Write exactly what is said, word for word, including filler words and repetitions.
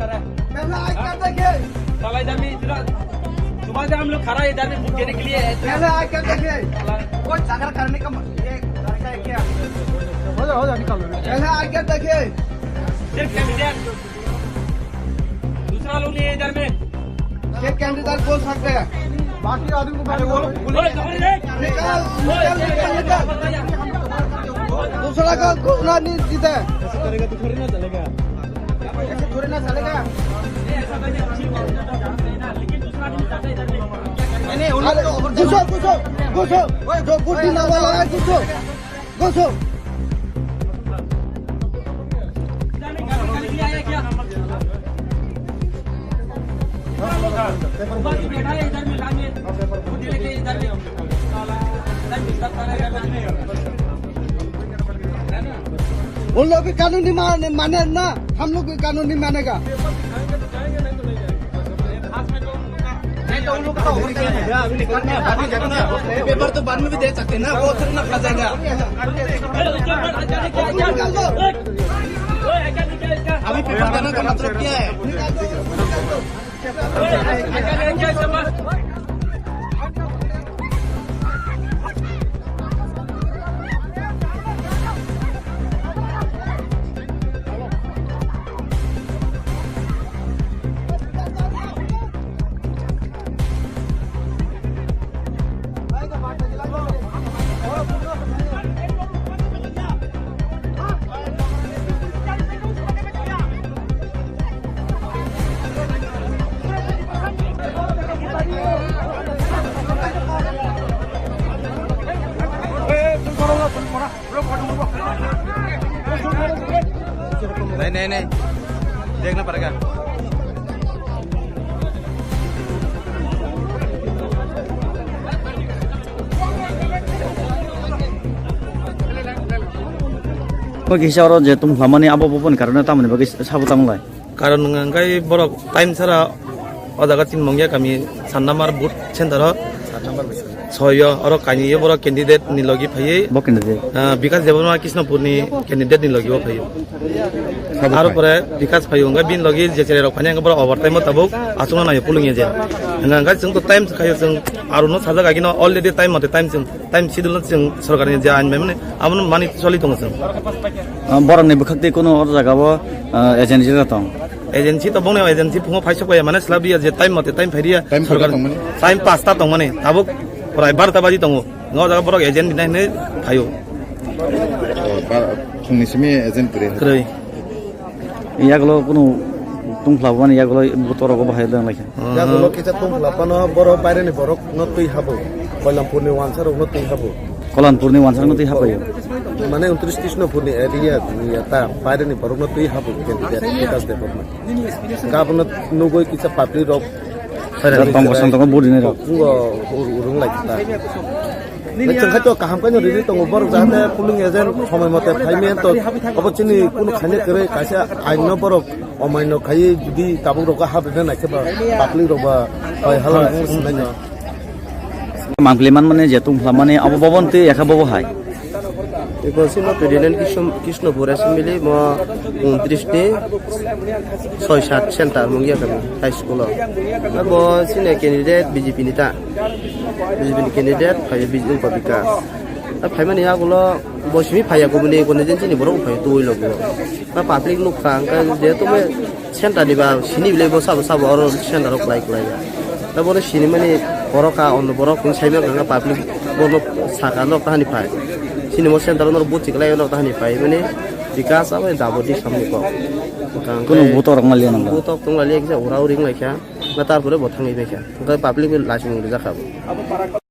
पहले आके देखे। साला इधर में इतना सुबह से हम लोग खड़ा है इधर में वोट देने के लिए। पहले आके देखे। कोई झगड़ा करने का म-, ये तरीका है क्या? हो जा, हो जा, निकाल लो। पहले आके देखे। सिर्फ कैंडिडेट, दूसरा लोग नहीं है इधर में। ये कैंडिडेट बोल सकते हैं। बाकी आदमी को बाहर बोलो। निकाल, निकाल, निकाल, निकाल। दूसरा का घोषणा नहीं जीता है। ऐसे करेगा तो थोड़ी ना चलेगा। ऐसे थोड़ी ना चलेगा। नहीं, नहीं, उन लोग तो घुसो, घुसो, घुसो। ओए, जो गुड्डी नाम वाला है, घुसो। घुसो। उन लोग भी कानून नहीं मान-, माने ना, हम लोग भी कानून नहीं मानेगा। पेपर तो बाद में भी दे सकते हैं ना, वो थोड़ी ना फंस जाएगा। अभी पेपर देने का मतलब क्या है? नहीं, नहीं, नहीं, देखना पड़ेगा। Bo kisa oro je tong hlamani abo boponi karone tamoni bagwi sabo tamo lai. Karon wngkha hwnkhe borok time sara o jaga chini Mongya kami san number booth center o. Soi o, oro kainwi o borok candidate ni logi phaiwi. Bo candidate. Ah, Bikas Debbarma Krishnapur ni candidate ni logi o phaiwi. Sabo Aro phai. Pore Bikas phaiwi wngkha bini logi je cherai rok phani wngkha borok overtime o tabuk achukna naio polling agent. Wngkha hwnkhe chwng to time khaio chwng aro no sajak agino already time mate time chwng time schedule no chwng sorkar ni je ain bai mani abono mani choli tongo chwng. Ah, borok ni bwkhak tei kuno o jaga o, ah, agency rok tong. Agency to bongni agency phungo phai sok ya mane slab ya je time mate time phai ya. Time sorkar koi tongmani? Time pasta tongmani tabuk prai barta baji tongo. Ngo jaga borok agent dinai hinwi phaio. Oh, ba, phungni simi agent kwrwi. Kwrwi. Yagulo kunu tungphla bani yagulo butorogo bahai dang laikha. Yagulo kisa tungphla pano borok baireni borok no twi habo. Koilampurni wansarok no twi habo. Koilampurni wansarok no twi habaio. Mane untris Krishnapurni area ni ya ta baireni borok no twi habo candidate Bikas Debbarma. Gabono nugui kisa public rok Tong kosong tongo budi ni rok. Ngo ur-, urung lai ta. Chwng khai to kaham khe no riri tongo borok jahate polling agent somoi mote phai me to obo chini kunu khaina kwrwi kaisa ain no borok omaino khai jodi tabuk rok ha bena nai khe ba public rok ba hoi hala wng sinai no. Mangpili man mani je tungphla mani abo bobo twi ekha bobo hai. Eko sino twi Krishnapur assembly mo untris ni soi sat center Mongya kami high school o. Abo sini candidate B J P ni ta. B J P ni candidate phai B J P Bikas. A phai mani agulo bo simi phai ya kubuni constituency ni borok phai twi logo. Na public nuk kha, hwnkhe jehetu me center ni ba sini bile bo sabo sabo oro center o kwlai kwlai ya. Ta bono sini mani borok ka, ono borok kung sai mani public bono saka nok tahani phai. Sini mo center o norok buchi kwlai nok tahani phai mani Bikas abo jabo di samni kok. Kunu buto rok maliya nang. Buto tong lai kisa ura uri lai kha. Na tarpore bo thangwi bai kha. Hwnkhe public bai lasing rijak kha bo.